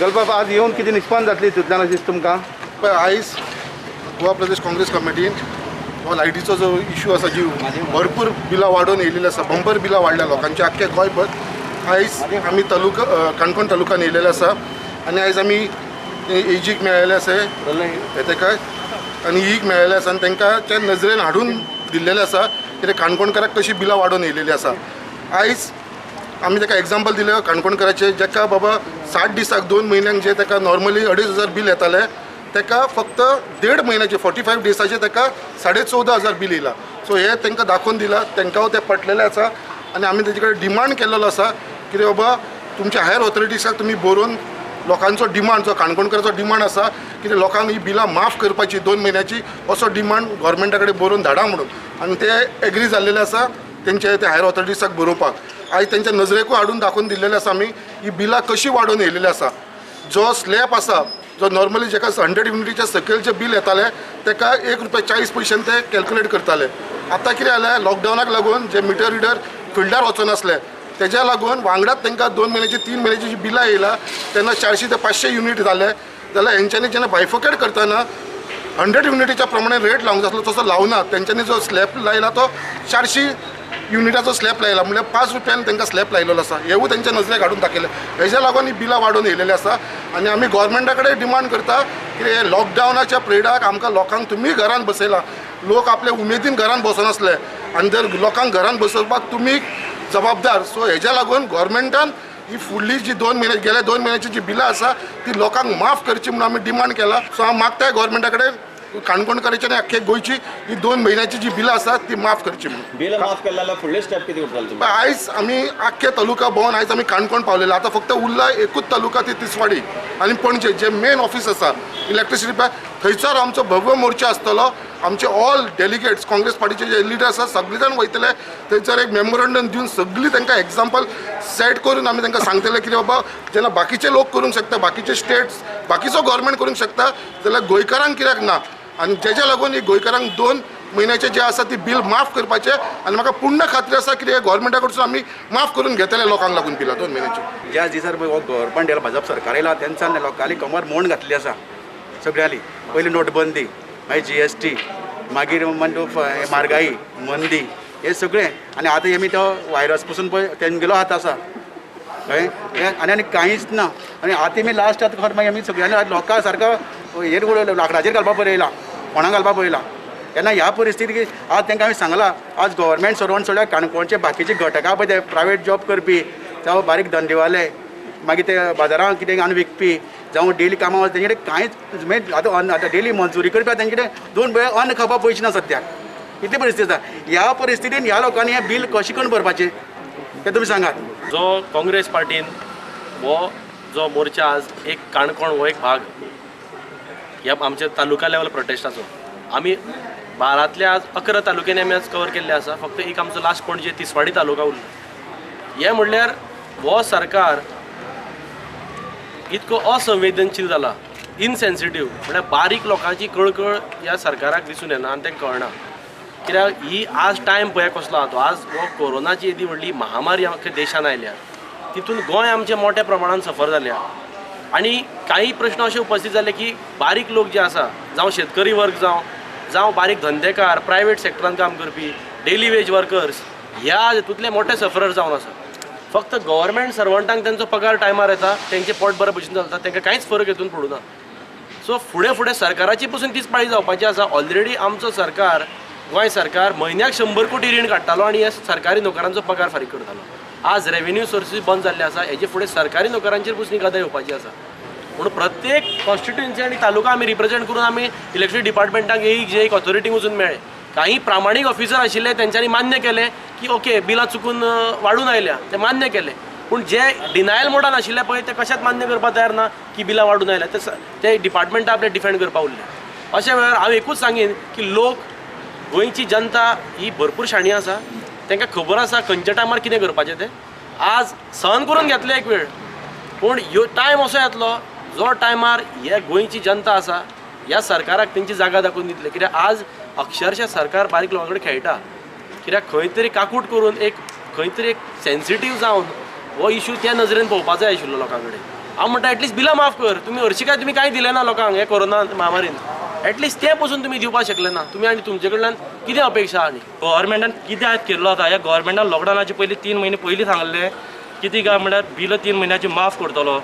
गलबाब आज येवन कितें निस्पन जातली हितूंतल्यान अशें दिसता तुमकां? पळय आयज गोवा प्रदेश काँग्रेस कमिटीन हो लायटीचो जो इशू आसा, जी भरपूर बिलां वाडोवन येयलेली आसा, बंपर बिलां वाडल्या लोकांचे आख्खे गोंयभर. आयज आमी तालुका काणकोण तालुक्यान येयलेले आसा आनी आयज आमी एजीक मेळ्ळेले आसा, तेका आनी ईक मेळ्ळेले आसा आनी तांकां त्या नजरेन हाडून दिल्लेलें आसा कितें काणकोणकाराक कशी बिलां वाडोवन येयलेली आसा. आयज आमी ताका एग्जाम्पल दिलें काणकोणकाराचें, जेका बाबा 60 दिसाक 2 म्हयन्यांक जे ताका नॉर्मली 2500 बील येतालें, ताका फक्त 1.5 म्हयन्याचे 45 डेजाचे ताका 14,500 बील येयला. सो हे तांकां दाखोवन दिलां, तांकां तें पटलेलें आसा आनी आमी तेजे कडेन डिमांड केल्लो आसा कितें बाबा तुमच्या हायर ऑथॉरिटीसाक तुमी बरोवन लोकांचो डिमांड जो काणकोणकाराचो डिमांड आसा कितें लोकांक ही बिलां माफ करपाची 2 म्हयन्याची, असो डिमांड गोवोरमेंटा कडेन बरोवन धाडा म्हणून. आनी ते एग्री जाल्लेले आसा तेंचे ते हायर ऑथॉरिटीसाक बरोवपाक. आयज तेंच्या नजरेकूय हाडून दाखोवन दिल्लेलें आसा आमी ही बिलां कशी वाडोवन येयलेली आसा. जो स्लॅब आसा जो नॉर्मली जेका 100 युनिटीच्या सकयल जे बील येतालें तेका 1 रुपया 40 पयशान ते कॅल्कुलेट करताले. आतां कितें जालें, लॉकडावनाक लागून जे मिटर रिडर फिल्डार वचनासले तेज्या लागून वांगडाच तांकां 2 म्हयन्याची 3 म्हयन्याची जी बिलां येयला तेन्ना 400 ते 500 युनीट जाले. जाल्यार हेंच्यांनी जेन्ना बायफोकेट करतना 100 युनिटीच्या प्रमाणे रेट लावंक जाय आसलो तसो लावना. तेंच्यांनी जो स्लॅब लायला तो 400 युनिटाचो स्लॅब लायला, म्हणल्यार 5 रुपयान तांकां स्लॅब लायलेलो आसा. हेवूय तेंच्या नजरेक हाडून दाखयलें. हेज्या लागून ही बिलां वाडोवन येयलेली आसा आनी आमी गोवोरमेंटा कडेन डिमांड करता की हे लॉकडावनाच्या पिरियडाक आमकां लोकांक तुमी घरान बसयला, लोक आपले उमेदीन घरान बसनासले आनी जर लोकांक घरान बसोवपाक तुमी जबाबदार. सो हेज्या लागून गोवोरमेंटान ही फुडली जी 2 म्हयने गेल्या 2 म्हयन्याची जी बिलां आसा ती लोकांक माफ करची म्हणून आमी डिमांड केला. सो हांव मागताय गोवोरमेंटा कडेन काणकोणकाराची आनी आख्खे गोंयची ही 2 म्हयन्याची जी बिलां आसा ती माफ करची म्हणून. बिलां माफ केलें जाल्यार फुडले स्टेप कितें उरतले तुमी? आयज आमी आख्खे तालुका भोंवन आयज आमी काणकोण पावलेले. आतां फक्त उरला एकूच तालुका, ती तिसवाडी आनी पणजे जे मेन ऑफीस आसा इलेक्ट्रिसिटी थंयसर आमचो भव्य मोर्चा आसतलो. आमचे ऑल डेलिगेट्स काँग्रेस पार्टीचे जे लिडर आसा सगळे जाण वयतले थंयसर, एक मेमोरंडम दिवन सगळी तांकां एग्जाम्पल सेट करून आमी तांकां सांगतले की बाबा जेन्ना बाकीचे लोक करूंक शकता, बाकीचे स्टेट्स, बाकीचो गोवोरमेंट करूंक शकता, जाल्यार गोंयकारांक कित्याक ना? आनी जेज्या लागून ही गोंयकारांक 2 म्हयन्याचे जे आसा ती बील माफ करपाचें आनी म्हाका पूर्ण खात्री आसा की हे गोवोरमेंटा कडसून आमी माफ करून घेतले लोकांक लागून बिलां 2 म्हयन्याची. ज्या दिसार पळय हो गव्हर्मेंट येयला, भाजप सरकार येयला, तेन्ना लोकांली कमर मोड घातली आसा सगळ्यांली. पयलीं नोटबंदी, मागीर GST, मागीर म्हारगाई, मंदी, हे सगळें. आनी आतां हेमी तो व्हायरस पसून पळय तेंगेलो हात आसा, कळ्ळें? आनी आनी कांयच ना. आनी आतां आमी लास्ट आतां खर मागीर आमी सगळ्यांनी लोकां सारको हेर लांकडाचेर घालपाक पळयला, कोणाक घालपाक पळयला. तेन्ना ह्या परिस्थितीक आज तांकां आमी सांगलां, आज गव्हर्मेंट सर्वंट सोडल्यार काणकोणचे बाकीचे घटकां पळय ते प्रायवेट जॉब करपी, जावं बारीक धंदेवाले, मागीर ते बाजारांत कितें हाडून विकपी, जावं डेली कामां वता, तेंचे कडेन कांयच म्हणजे आतां अन्न, आतां डेली मंजुरी करपी तेंचे कडेन 2 वेळा अन्न खावपाक पयशे ना सद्याक. इतली परिस्थिती आसा. ह्या परिस्थितीन ह्या लोकांनी हें बील कशें करून भरपाचें तें तुमी सांगात. जो काँग्रेस पार्टीन हो जो मोर्चा आज एक काणकोण हो एक भाग ह्या आमच्या तालुका लेवल प्रोटेस्टाचो आमी 12तल्या आज 11 तालुक्यांनी आमी आज कवर केल्ले आसा. फक्त एक आमचो लास्ट पणजे तिसवाडी तालुका उरला. हें म्हणल्यार हो सरकार इतको असंवेदनशील जाला, इनसेन्सिटीव, म्हणल्यार बारीक लोकांची कळकळ ह्या सरकाराक दिसून येना आनी तें कळना. कित्याक ही आज टायम पळय कसलो आहा तो, आज हो कोरोनाची येदी व्हडली महामारी आख्या देशान आयल्या, तितून गोंय आमचें मोठ्या प्रमाणान सफर जाल्या आनी काही प्रश्न अशे उपस्थित जाले की बारीक लोक जे आसा, जावं शेतकरी वर्ग, जावं बारीक धंदेकार, प्रायवेट सेक्टरान काम करपी, डेली वेज वर्कर्स, ह्या हितूंतले मोठे सफरर जावन आसा. फक्त गव्हर्मेंट सर्वंटांक तेंचो पगार टायमार येता, तेंचें पोट बरें भशेन चलता, तेंकां कांयच फरक हितून पडूना. सो फुडें फुडें सरकाराची पसून तीच पाळी जावपाची आसा. ऑलरेडी आमचो सरकार, गोंय सरकार म्हयन्याक 100 कोटी रीण काडटालो आनी ह्या सरकारी नोकरांचो पगार फारीक करतालो. आज रेवेन्यू सोर्सीस बंद जाल्ले आसा, हेजे फुडें सरकारी नोकरांचेर पसून गदा येवपाची आसा. म्हणून प्रत्येक कॉन्स्टिट्युएन्सी आनी तालुका आमी रिप्रेजेंट करून आमी इलेक्ट्रिसिटी डिपार्टमेंटाक एक जे एक ऑथॉरिटीक वचून मेळ्ळे. काही प्रामाणीक ऑफिसर आशिल्ले तेंच्यांनी मान्य केलें की ओके बिलां चुकून वाडून आयल्या, ते मान्य केले. पूण जे डिनायल मोडान आशिल्ले पळय ते कशेंच मान्य करपाक तयार ना की बिलां वाडून आयल्या, ते डिपार्टमेंटां आपले डिफेंड करपाक उरले. अशा वेळार हांव एकूच सांगीन की लोक, गोंयची जनता ही भरपूर शाणी आसा, तांकां खबर आसा खंयच्या टायमार कितें करपाचें तें. आज सहन करून घेतलें एक वेळ, पूण ह्यो टायम असो येतलो जो टायमार हे गोंयची जनता आसा ह्या सरकाराक तेंची जागा दाखोवन दितले. कित्याक आज अक्षरशः सरकार बारीक लोकां कडेन खेळटा. कित्याक खंय तरी काकूट करून एक खंय तरी एक सेन्सिटीव जावन हो इशू त्या नजरेन पळोवपा जाय आशिल्लो लोकां कडेन. हांव म्हणटा एटलिस्ट बिलां माफ कर. तुमी हरशीं काय तुमी कांय दिलें ना लोकांक हे कोरोना महामारीन, एटलिस्ट तें पसून तुमी दिवपाक शकले ना. तुमी आनी तुमचे कडल्यान कितें अपेक्षा? आनी गव्हर्मेंटान कितें आयज केल्लो आसा, ह्या गव्हर्मेंटान लॉकडावनाचे पयलीं 3 म्हयने पयलीं सांगलें कितें काय म्हणल्यार बिलां 3 म्हयन्याची माफ करतलो,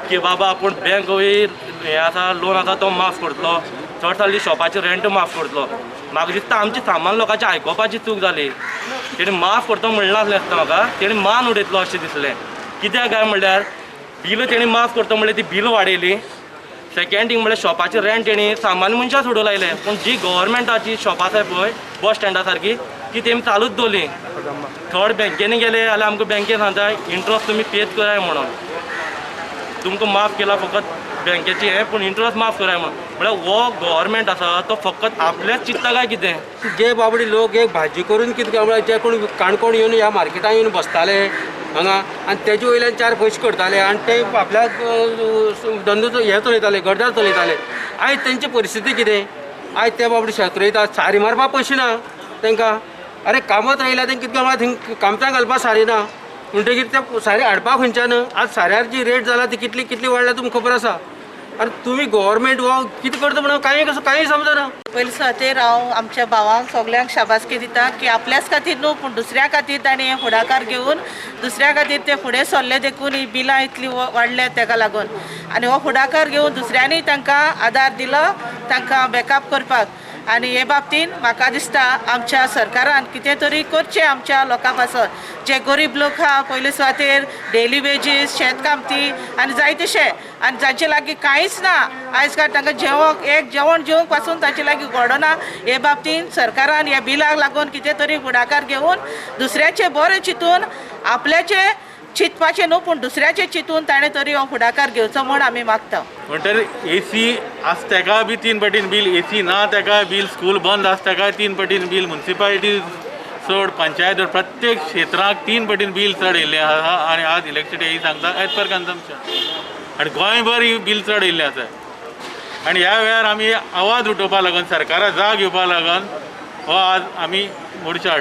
की बाबा आपूण बँक हें आसा लोन आसा तो माफ करतलो, चड जाल्ली शॉपाची रेंट माफ करतलो. म्हाका दिसता आमची सामान्य लोकांची आयकोपाची चूक जाली. तेणी माफ करतो म्हणलें नासलें आसता म्हाका, तेणी मान उडयतलो अशें दिसलें. कित्याक काय म्हणल्यार बिलां तेणी माफ करतो म्हणल्यार ती बिलां वाडयली. सेकंड थींग म्हणल्यार शॉपाची रेंट तेणी सामान्य मनशां सोडूं लायले, पूण जी गव्हर्मेंटाची शॉपां आसा पळय बस स्टँडा सारकी ती तेमी चालूच दवरली. थर्ड बँकेनी गेले जाल्यार आमकां बँकेन सांगता इंट्रस्ट तुमी पेच कराय म्हणून, तुमकां माफ केला फकत बँकेची हें, पूण इंट्रस्ट माफ कराय म्हणून. म्हळ्यार हो गव्हर्मेंट आसा तो फकत आपल्याच चिंत्ता काय कितें? जे बाबडे लोक एक भाजी करून कितें काय म्हळ्यार जे कोण काणकोण येवन ह्या मार्केटान येवन बसताले हांगा आनी तेजे वयल्यान 4 पयशे करताले आनी ते आपल्या धंदो हे चलयताले, घरदार चलयताले. आयज तेंची परिस्थिती कितें? आयज ते बाबडे शेत रोयता, सारी मारपाक पयशे ना तांकां. अरे कामत रायल्या तेंकां कितें म्हळ्यार थंय कामतां घालपाक सारी ना, म्हणटगीर ते सारी हाडपाक खंयच्यान? आज साऱ्यार जी रेट जाला ती कितली कितली वाडल्या तुमकां खबर आसा. आनी तुमी गव्हर्मेंट हो कितें करता म्हणून कांय कसो कांय समजना. पयले सुवातेर हांव आमच्या भावांक सगल्यांक शाबासकी दिता की आपल्याच खातीर न्हू पूण दुसऱ्या खातीर ताणें हें फुडाकार घेवन दुसऱ्या खातीर ते फुडें सरले, देखून ही बिलां इतलीं वाडल्या तेका लागून. आनी हो फुडाकार घेवन दुसऱ्यांनी तांकां आदार दिलो तांकां बॅकअप करपाक. आनी हे बाबतीन म्हाका दिसता आमच्या सरकारान कितें तरी करचें आमच्या लोकां पासत, जे गरीब लोक आहा पयले सुवातेर डेली वेजीस शेतकामती आनी जाय तशे, आनी जांचे लागीं कांयच ना आयज काल तांकां जेवण एक जेवण जेवंक पासून तांचे लागीं घडना. हे बाबतीन सरकारान ह्या बिलाक लागून कितें तरी फुडाकार घेवन दुसऱ्याचें बरें चिंतून आपल्याचें चिंतपाचें न्हू पूण दुसऱ्याचें चिंतून ताणें तरी हो फुडाकार घेवचो म्हूण आमी मागता. म्हणटरी एसी आसा तेका बी 3 पटीन बील, एसी ना तेका बील, स्कूल बंद आसा तेका 3 पटीन बील, मुन्सिपालिटी चड, पंचायत प्रत्येक क्षेत्राक 3 पटीन बील चड येयल्लें आसा. आनी आज इलेक्ट्रिसिटी ही सांगता एज पर कन्जम्पशन, आनी गोंयभर ही बील चड येयल्लें आसा. आनी ह्या वेळार आमी आवाज उठोवपा लागून सरकाराक जाग येवपा लागून हो आज आमी मोर्चा हाडला.